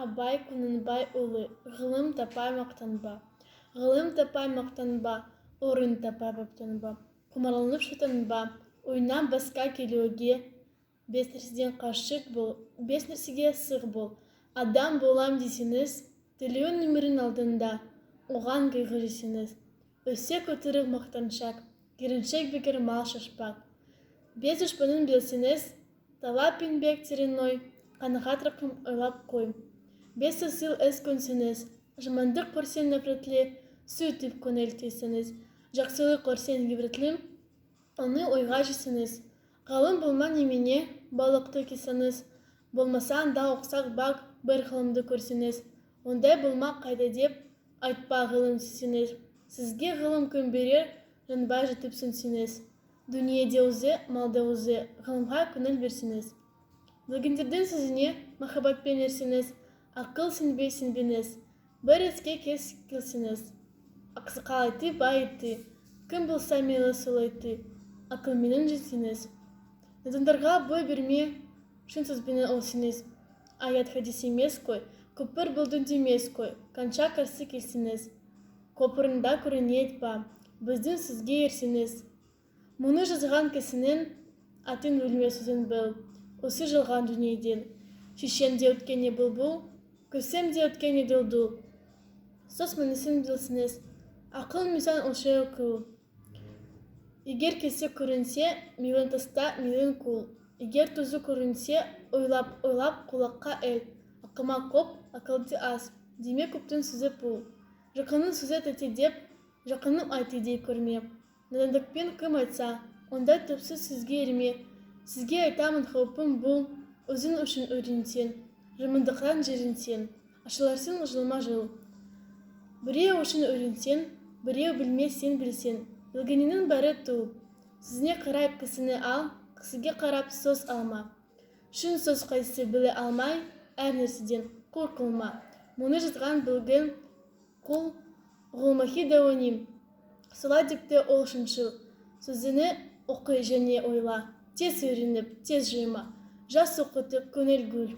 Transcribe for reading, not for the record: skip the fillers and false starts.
Абай Құнанбайұлы. Ғылым таппай мақтанба. Ғылым таппай мақтанба, орын таппай баптанба, құмарланып шаттанба, ойнап басқа келуге. Бес нәрседен қашық бол, бес нәрсеге сық бол. Адам болам десеңіз, тілеуің өмірің алдында, оған қайғы жесеңіз. Өсек, өтірік, мақтаншақ, еріншек бекер мал шашпақ. Бес дұшпанын білсеңіз, талап, еңбек, терең ой, қанағат, рақым, ойлап қой. Бес асыл іс көнсеңіз, жамандық көрсең нәпірәтле, сөйтіп көңіл түйсеңіз. Жақсылық көрсең ғибретлі, оны ойға жесеңіз. Ғалым болма немене, балықты кесеңіз, болмасаң да ұқсақ бақ бір ғылымды көрсеңіз. Ондай болма қайда деп айтпа ғылым сеніңіз. Сізге ғылым кім берер, жанбай жатып сөнсеңіз. Дүние де өзі, мал да өзі, ғылымға көңіл берсеңіз. Білгендердің сөзіне махаббатпен ерсеңіз, ақыл сенбей сенбеңіз, бір іске кез келсеңіз. Ақсақал айтты, бай айтты, кім болса мейлі сол айтты, ақылменен жетсеңіз. Надандарға бой берме, шын сөзбенен өлсеңіз. Аят, хадис емес қой, көпір болдың демес қой, қанша қарсы келсеңіз. Көпірінде көрінеді па, біздің сөзге ерсеңіз. Мұны жазған кісінің атын өлмес өзің біл, осы жалған дүниеден. Шешем де өткен не бұлбұл, көсем де өткен не дүлдүл. Сөз мәнісін білсеңіз, ақыл мизан өлшеу қыл. Егер кесе көрінсе, мейлің таста, мейлің қол. Егер түзу көрінсе, ойлап, ойлап құлаққа ел. Ақымақ көп, ақылды аз, деме көптің сөзі пұл. Жақынның сөзі тәтті деп, жақыным айтты дей көрме. Надандықпен кім айтса, ондай түпсіз сөзге ерме. Сізге айтамын қаупім бұл, өзің үшін үйренсең, жамандықтан жерінсең, ашыларсың жылма жыл. Біреу үшін үйренсең, біреу білмес сен білсең, білгеніңнің бәрі тұл. Сөзіне қарай кісіні ал, кісіге қарап сөз алма. Шын сөз қайсы біле алмай, әр нәрседен қор қылма. Мұны жазған білген құл Ғұлмахи Дәуани. Солай депті ол шыншыл. Сөзіні оқы және ойла, тез үйреніп, тез жима. Жас оқытып көңіл гүл.